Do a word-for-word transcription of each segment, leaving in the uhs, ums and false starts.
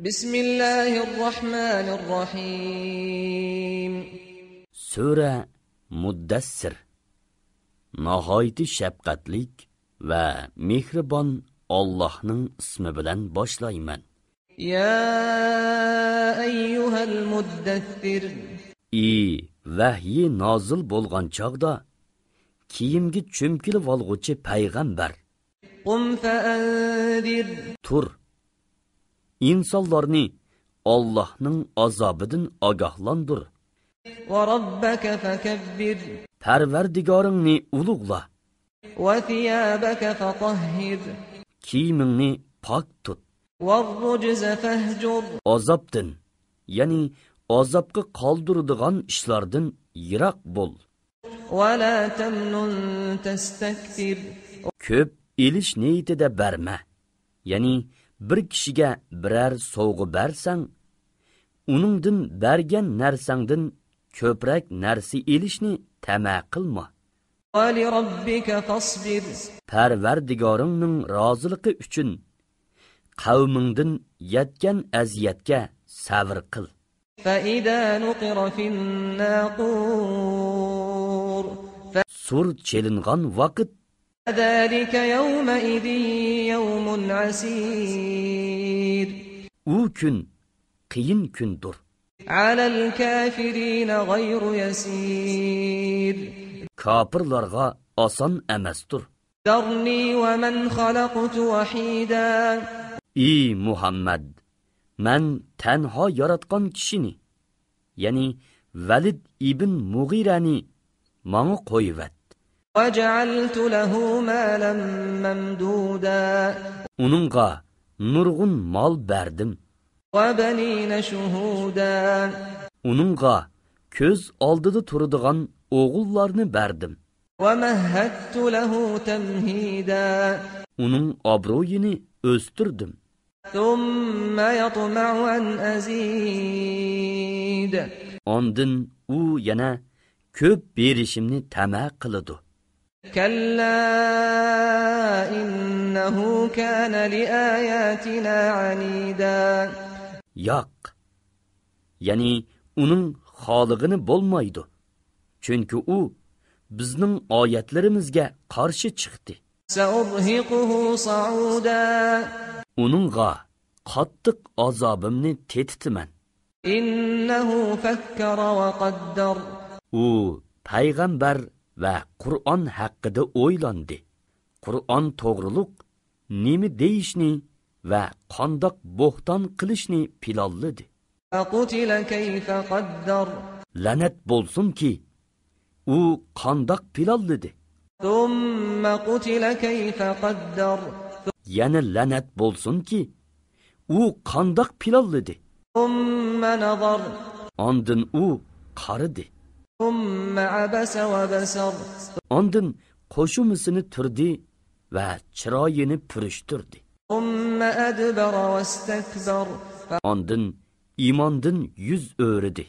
بسم الله الرحمن الرحيم. سۈرە مۇددەسسىر. ناھايىتى شەپقەتلىك ۋە مېھرىبان ئاللاھنىڭ ئىسمى بىلەن باشلايمەن. يا أيها المدثر. ئى ۋەھيى نازىل بولغان چاغدا كىيىمگە چۆمكىلىۋالغۇچى پەيغەمبەر. قم فأنذر. تۇر، ئىنسانلارنى ئاللاھنىڭ ئازابىدىن ئاگاھلاندۇر. وربك فكبر. پەرۋەردىگارىڭنى ئۇلۇغلا. وثيابك فطهر. كىيىمىڭنى پاك تۇت. والرجز فاهجر. ئازابتىن، يەنى ئازابقا قالدۇرىدىغان ئىشلاردىن يىراق بول. ولا تمنن تستكثر. كۆپ ئېلىش نىيىتىدە بەرمە. يەنى بىر كىشىگە بىرەر سوۋغا بەرسەڭ، ئۇنىڭدىن بەرگەن نەرسەڭدىن كۆپرەك نەرسە ئېلىشنى تەمە قىلما. ولربك فاصبر. پەرۋەردىگارىڭنىڭ رازىلىقى ئۈچۈن قەۋمىڭدىن يەتكەن ئەزىيەتكە سەۋر قىل. فإذا نقر في الناقور. سۇر چېلىنغان ۋاقىت. فذلك يومئذ يوم عسير. ئۇ كۈن قىيىن كۈندۇر. على الكافرين غير يسير. كاپىرلارغا ئاسان ئەمەستۇر. ذرني ومن خلقت وحيدا. ئى مۇھەممەد، مەن تەنھا ياراتقان كىشىنى، يەنى ۋەلىد ئىبن مۇغىرەنى ماڭا قويۇۋەت. وجعلت له مالا ممدودا. ئۇنىڭغا نۇرغۇن مال بەردىم. وبنين شهودا. ئۇنىڭغا كۆز ئالدىدا تۇرىدىغان ئوغۇللارنى بەردىم. ومهدت له تمهيدا. ئۇنىڭ ئابرۇيىنى ئۆستۈردۈم. ثم يطمع أن أزيد. ئاندىن ئۇ يەنە كۆپ بېرىشىمنى تەمە قىلىدۇ. كلا إنه كان لآياتنا عنيدا. ياق، يەنى ئۇنىڭ خالىغىنى بولمايدۇ، چۈنكى ئۇ بىزنىڭ ئايەتلىرىمىزگە قارشى چىقتى. سأرهقه صعودا. ئۇنىڭغا قاتتىق ئازابىمنى تېتىتىمەن. إنه فكر وقدر. ئۇ پەيغەمبەر ۋە قۇرئان ھەققىدە ئويلاندى. قۇرئان توغرۇلۇق نېمە دېيىشنى ۋە قانداق بوھتان قىلىشنى پىلانلىدى. فقتل كيف قدر. لەنەت بولسۇنكى، ئۇ قانداق پىلانلىدى؟ ثم قتل كيف قدر. يەنە لەنەت بولسۇنكى، ئۇ قانداق پىلانلىدى؟ ثم نظر. ئاندىن ئۇ قارىدى. ثم عبس وبسر. ئاندىن قوشۇمىسىنى تۈردى ۋە چىرايىنى پۈرۈشتۈردى. ثم أدبر واستكبر. ئاندىن ئىماندىن يۈز ئۆرۈدى.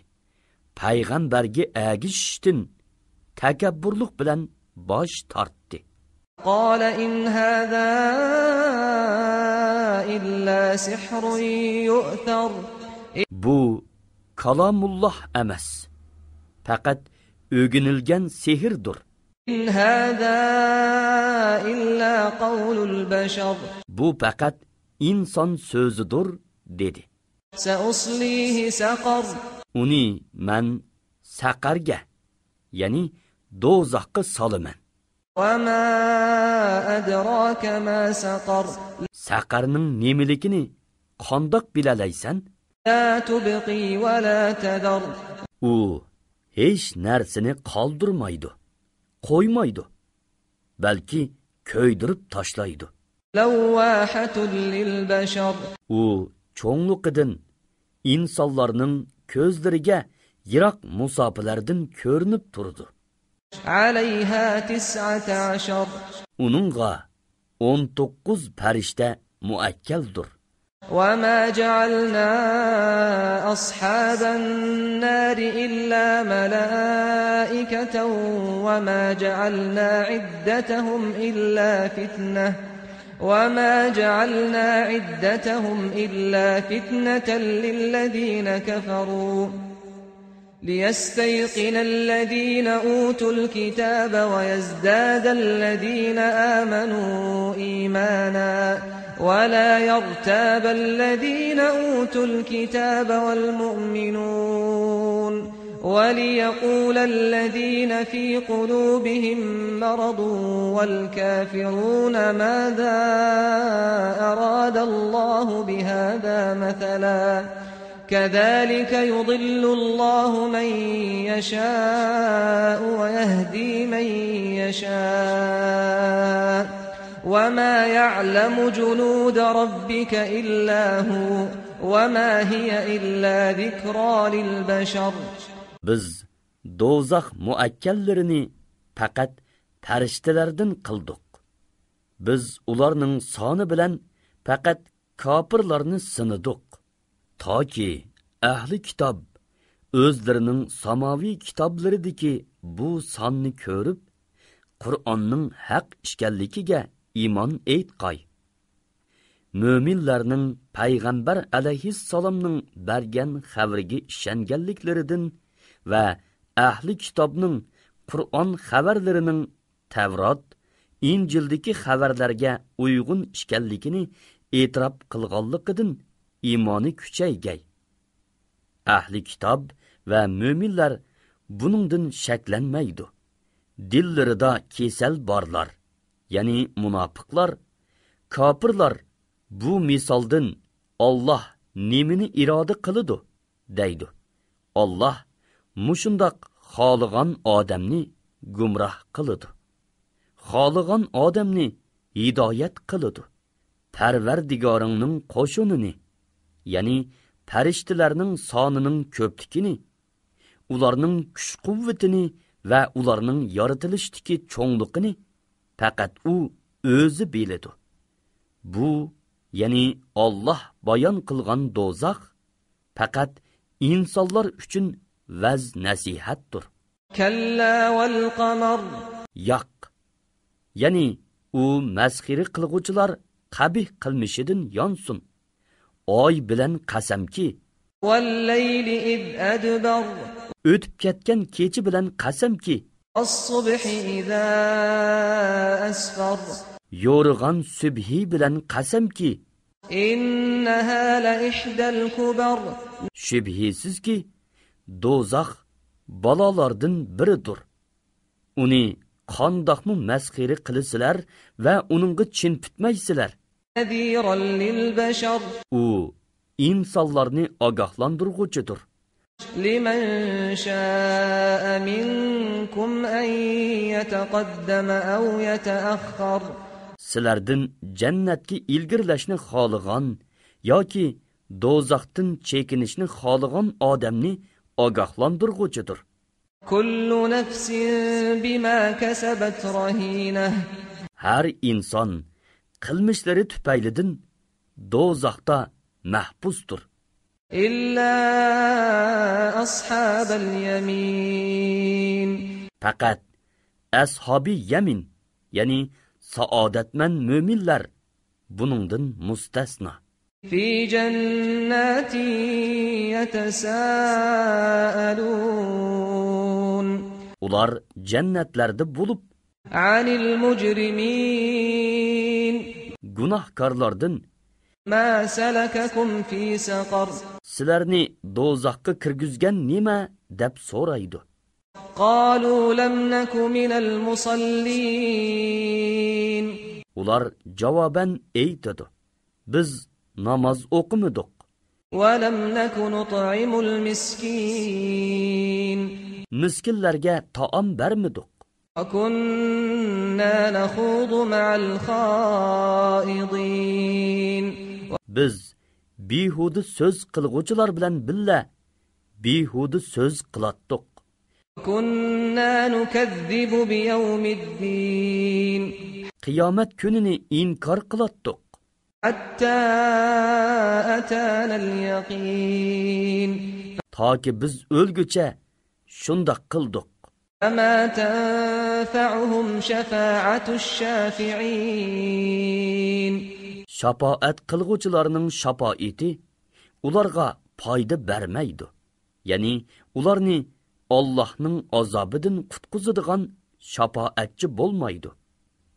پەيغەمبەرگە ئەگىشىشتىن تەكەببۇرلۇق بىلەن باش تارتتى. قال إن هذا إلا سحر يؤثر. بۇ كالامۇللاھ ئەمەس، پەقەت ئۆگىنىلگەن سېھىردۇر. إن هذا إلا قول البشر. بۇ پەقەت ئىنسان سۆزىدۇر، دېدى. سأصليه سقر. ئۇنى مەن سەقەرگە، يەنى دوزاخقا سالىمەن. وما أدراك ما سقر. سەقەرنىڭ نېمىلىكىنى قانداق بىلەلەيسەن؟ لا تبقي ولا تذر. ئۇ ھېچ نەرسىنى قالدۇرمايدۇ، قويمايدۇ، بەلكى كۆيدۈرۈپ تاشلايدۇ. لواحة للبشر. ئۇ چوڭلۇقىدىن ئىنسانلارنىڭ كۆزلىرىگە يىراق مۇساپىلەردىن كۆرۈنۈپ تۇرىدۇ. عليها تسعة عشر. ئۇنىڭغا ئون توققۇز پەرىشتە مۇئەككەلدۇر. وما جعلنا أصحاب النار إلا ملائكة وما جعلنا عدتهم إلا فتنة وما جعلنا عدتهم إلا فتنة للذين كفروا ليستيقن الذين أوتوا الكتاب ويزداد الذين آمنوا إيمانا ولا يرتاب الذين أوتوا الكتاب والمؤمنون وليقول الذين في قلوبهم مرض والكافرون ماذا أراد الله بهذا مثلا كذلك يضل الله من يشاء ويهدي من يشاء وما يعلم جنود ربك إلا هو وما هي إلا ذكرى للبشر. بىز دوزاخ مۇئەككەللىرىنى پەقەت پەرىشتىلەردىن قىلدۇق. بىز ئۇلارنىڭ سانى بىلەن پەقەت كاپىرلارنى سىنىدۇق. تاكى ئەھلى كىتاب ئۆزلىرىنىڭ ساماۋىي كىتابلىرىدىكى بۇ ساننى كۆرۈپ، قۇرئاننىڭ ھەق ئىكەنلىكىگە ئىمان ئېيتقاي. مۆمىنلەرنىڭ پەيغەمبەر ئەلەيھىسسالامنىڭ بەرگەن خەۋىرىگە ئىشەنگەنلىكلىرىدىن ۋە ئەھلى كىتابنىڭ قۇرئان خەۋەرلىرىنىڭ تەۋرات، ئىنجىلدىكى خەۋەرلەرگە ئۇيغۇن ئىكەنلىكىنى ئېتىراپ قىلغانلىقىدىن ئىمانى كۈچەيگەي. ئەھلى كىتاب ۋە مۆمىنلەر بۇنىڭدىن شەكلەنمەيدۇ. دىللىرىدا كېسەل بارلار، يەنى مۇناپىقلار، كاپىرلار بۇ مىسالدىن «ئاللاھ نېمىنى ئىرادە قىلىدۇ؟» دەيدۇ. ئاللاھ مۇشۇنداق خالىغان ئادەمنى گۇمراھ قىلىدۇ. خالىغان ئادەمنى ھىدايەت قىلىدۇ. پەرۋەردىگارىڭنىڭ قوشۇنىنى، يەنى پەرىشتىلەرنىڭ سانىنىڭ كۆپلۈكىنى، ئۇلارنىڭ كۈچ-قۇۋۋىتىنى ۋە ئۇلارنىڭ يارىتىلىشتىكى چوڭلۇقىنى پەقەت ئۇ ئۆزى بىلىدۇ. بۇ، يەنى ئاللاھ بايان قىلغان دوزاخ، پەقەت ئىنسانلار ئۈچۈن ۋەز-نەسىھەتتۇر. كلا والقمر. ياق، يەنى ئۇ مەسخىرە قىلغۇچىلار قەبىھ قىلمىشىدىن يانسۇن. ئاي بىلەن قەسەمكى، والليل إذ أدبر. ئۆتۈپ كەتكەن كېچە بىلەن قەسەمكى، والصبح إذا أسفر. يورۇغان سۈبھى بىلەن قەسەمكى، إنها لإحدى الكبر. شۈبھىسىزكى، دوزاخ بالالاردىن بىرىدۇر. ئۇنى قانداقمۇ مەسخىرە قىلىسىلەر ۋە ئۇنىڭغا چىن پۈتمەيسىلەر. نذيرا للبشر. ئۇ ئىنسانلارنى ئاگاھلاندۇرغۇچىدۇر. لمن شاء منكم أن يتقدم أو يتأخر. سىلەردىن جەننەتكە ئىلگىرىلەشنى خالىغان ياكى دوزاختىن چېكىنىشنى خالىغان ئادەمنى ئاگاھلاندۇرغۇچىدۇر. كل نفس بما كسبت رهينة. ھەر ئىنسان قىلمىشلىرى تۈپەيلىدىن دوزاختا مەھبۇستۇر. إلا أصحاب اليمين. پەقەت ئەسھابى يەمىن، يەنى سائادەتمەن مۆمىنلەر بۇنىڭدىن مۇستەسنا. في جنات يتساءلون. ئۇلار جەننەتلەردە بولۇپ، عن المجرمين. گۇناھكارلاردىن، ما سلككم في سقر. سىلەرنى دوزاخقا كىرگۈزگەن نېمە؟ دەپ سورايدۇ. قالوا لم نك من المصلين. ئۇلار جاۋابەن ئېيتىدۇ، بىز ناماز ئوقۇمىدۇق. ولم نك نطعم المسكين. مىسكىنلەرگە تائام بەرمىدۇق. وكنا نخوض مع الخائضين. بىز بىھۇدە سۆز قىلغۇچىلار بىلەن بىللە بىھۇدە سۆز قىلاتتۇق. وكنا نكذب بيوم الدين. قىيامەت كۈنىنى ئىنكار قىلاتتۇق. حتى أتانا اليقين. تاكى بىز ئۆلگۈچە شۇنداق قىلدۇق. فما تنفعهم تنفعهم شفاعة الشافعين. شاپائەت قىلغۇچىلارنىڭ شاپائىتى ئۇلارغا پايدا بەرمەيدۇ. يەنى ئۇلارنى ئاللاھنىڭ ئازابىدىن قۇتقۇزىدىغان شاپائەتچى بولمايدۇ.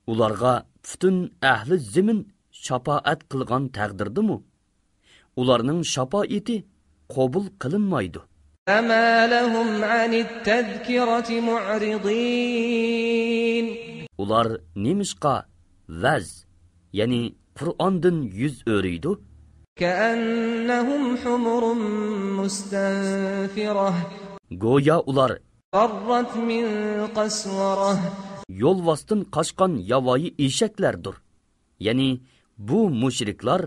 ئۇلارغا پۈتۈن ئەھلى زېمىن شاپائەت قىلغان تەقدىردىمۇ، ئۇلارنىڭ شاپائىتى قوبۇل قىلىنمايدۇ. فما لهم عن التذكرة معرضين. ئۇلار نېمىشقا ۋەز، يەنى قۇرئاندىن يۈز ئۆرۈيدۇ؟ كأنهم حمر مستنفرة. گويا ئۇلار فرت من قسورة. يولۋاستىن قاچقان ياۋايى ئېشەكلەردۇر. يەنى بۇ مۇشرىكلار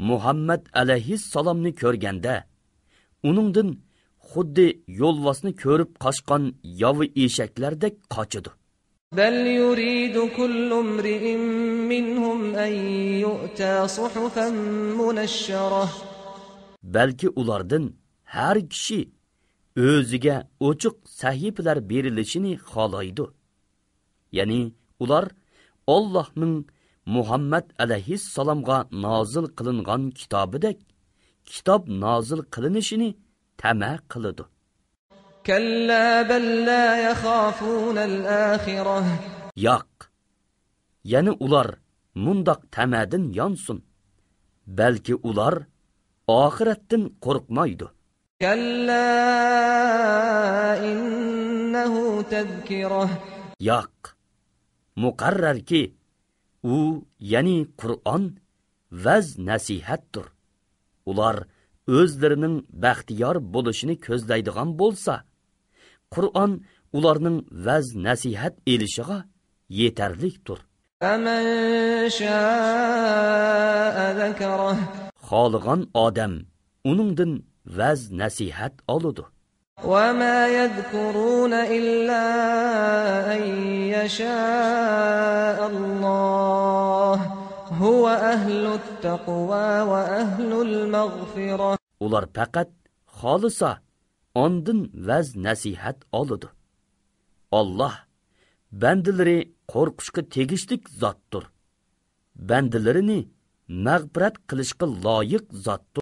مۇھەممەد ئەلەيھىسسالامنى كۆرگەندە، ئۇنىڭدىن خۇددى يولۋاسنى كۆرۈپ قاچقان ياۋا ئېشەكلەردەك قاچىدۇ. بل يريد كل امرئ منهم أن يؤتى صحفا منشرة. بەلكى ئۇلاردىن ھەر كىشى ئۆزىگە ئوچۇق سەھىپىلەر بېرىلىشىنى خالايدۇ. يەنى ئۇلار ئاللاھنىڭ مۇھەممەد ئەلەيھىسسالامغا نازىل قىلىنغان كىتابىدەك كىتاب نازىل قىلىنىشىنى تەمە قىلىدۇ. كلا بل لا يخافون الآخرة. ياق، يەنى ئۇلار مۇنداق تەمەدىن يانسۇن. بەلكى ئۇلار ئاخىرەتتىن قورقمايدۇ. كلا إنه تذكرة. ياق، مۇقەررەركى، ئۇ، يەنى قۇرئان، ۋەز-نەسىھەتتۇر. ئۇلار ئۆزلىرىنىڭ بەختىيار بولۇشىنى كۆزلەيدىغان بولسا، قۇرئان ئۇلارنىڭ ۋەز-نەسىھەت ئېلىشىغا يېتەرلىكتۇر. فمن شاء ذكره. خالىغان ئادەم ئۇنىڭدىن ۋەز-نەسىھەت ئالىدۇ. وما يذكرون إلا أن يشاء الله هو أهل التقوى وأهل المغفرة. ئۇلار پەقەت خالىسا، ئاندىن ۋەز-نەسىھەت ئالىدۇ. ئاللاھ بەندىلىرى قورقۇشقا تېگىشلىك زاتتۇر. بەندىلىرىنى مەغپىرەت قىلىشقا لايىق زاتتۇر.